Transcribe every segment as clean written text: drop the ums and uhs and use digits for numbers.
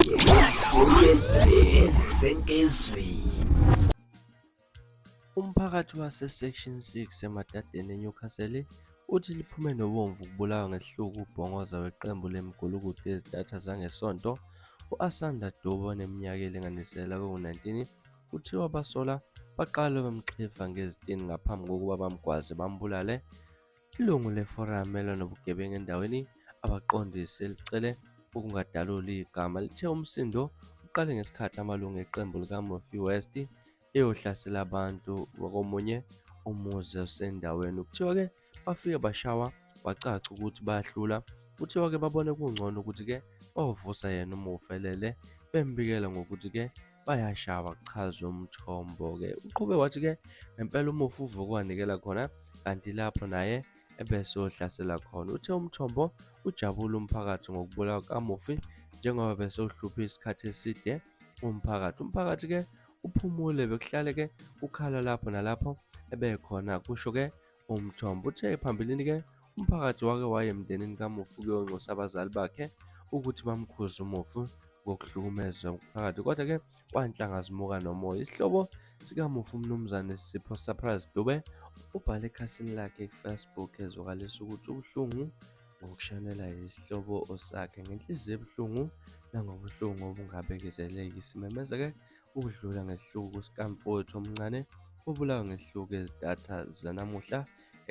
Ezisenkezweni. Umphakathi wase-Section 6 eMadadeni eNewcastle uthi liphume nobomvu ukubulawa ngesihluku ubhongoza weqembu lemigulukudu yezitatha zangeSonto u-Asanda Dube oneminyaka elinganiselwa kwengu-19. Kuthiwa abasolwa baqale bamxhifa ngezitini ngaphambi kokuba bamgwaze bambulale. Ilungu leforamu elwa nobugebengu endaweni abaqondisi elicele ukungadaluli igama lithe umsindo uqale ngesikhathi amalungu eqembu likaMurphy West eyohlasela abantu komunye umuzi osendaweni. Kuthiwa-ke bafike bashawa kwacaca ukuthi bayahlula. Kuthiwa-ke babone kungcono ukuthi-ke bayovusa yena umufi elele bembikela ngokuthi-ke bayashawa, kuchaza umthombo-ke. Uqhube wathi-ke ngempela umufi uvuke wanikela khona kanti lapho naye ebesohlasela khona. Uthe umthombo ujabule umphakathi ngokubulawa kukamufi njengoba besewuhluphe isikhathi eside umphakathi. Umphakathi-ke uphumule bekuhlale-ke kukhalwa lapho nalapho ebekhona, kusho-ke umthombo. Uthe phambilini-ke umphakathi wake waya emndenini kamufi ukuyonxusa abazali bakhe ukuthi bamkhuze umufi ngokuhlukumeza umphakathi kodwa-ke kwanhlanga zimuka nomoya. Isihlobo sikamufi uMnumzane Sipho Surprise Dube ubhale ekhasini lakhe ku-Facebook ezwakalisa ukuthi ubuhlungu ngokushonelwa yisihlobo sakhe ngenhliziyo ebuhlungu nangobuhlungu obungabekezeleki. Simemeza-ke ukudlula ngesihluku sikamfowethu omncane obulawa ngesihluku ezidatha zanamuhla,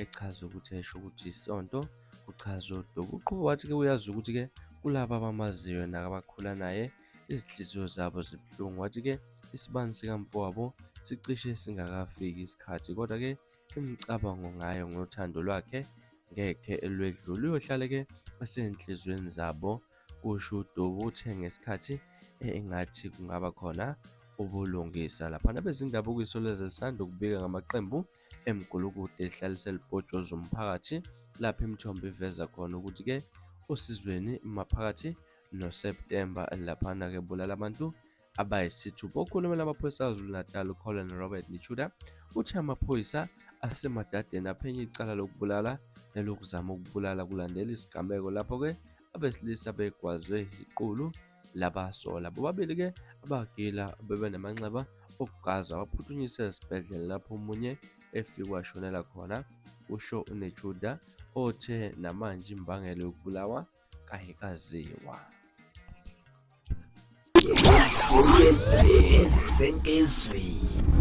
echaza ukuthi esho ukuthi isonto, kuchaza uDube. Uqhube wathi-ke uyazi ukuthi-ke kulaba abamaziyo nabakhula naye izinhliziyo zabo zibuhlungu. Wathi-ke isibani sikamfowabo sicishe singakafiki isikhathi kodwa-ke imicabango ngayo ngothando lwakhe ngeke lwedlule, uyohlale-ke esenhliziyweni zabo, kusho uDube. Uthe ngesikhathi engathi kungaba khona ubulungisa laphana. Abezindaba okuyiSolezwe lisanda ukubika ngamaqembu emigulukudu ehlalise libhojoza umphakathi lapho imithombo iveza khona ukuthi-ke uSizweni maphakathi noSeptemba laphana-ke bulala abantu abayisithupha. Okhulumela amaphoyisa KwaZulu-Natal uColonel Robert Netshuda uthe amaphoyisa aseMadadeni aphenya icala lokubulala nelokuzama ukubulala kulandela isigameko lapho-ke abesilisa begwazwe iqulu labasola. Bobabili-ke abagila bebenamanxeba okugazwa baphuthunyiswe esibhedlela lapho omunye efike washonela khona, kusho uNetshuda othe namanje imbangela yokubulawa kayikaziwa. Ezisenkezweni.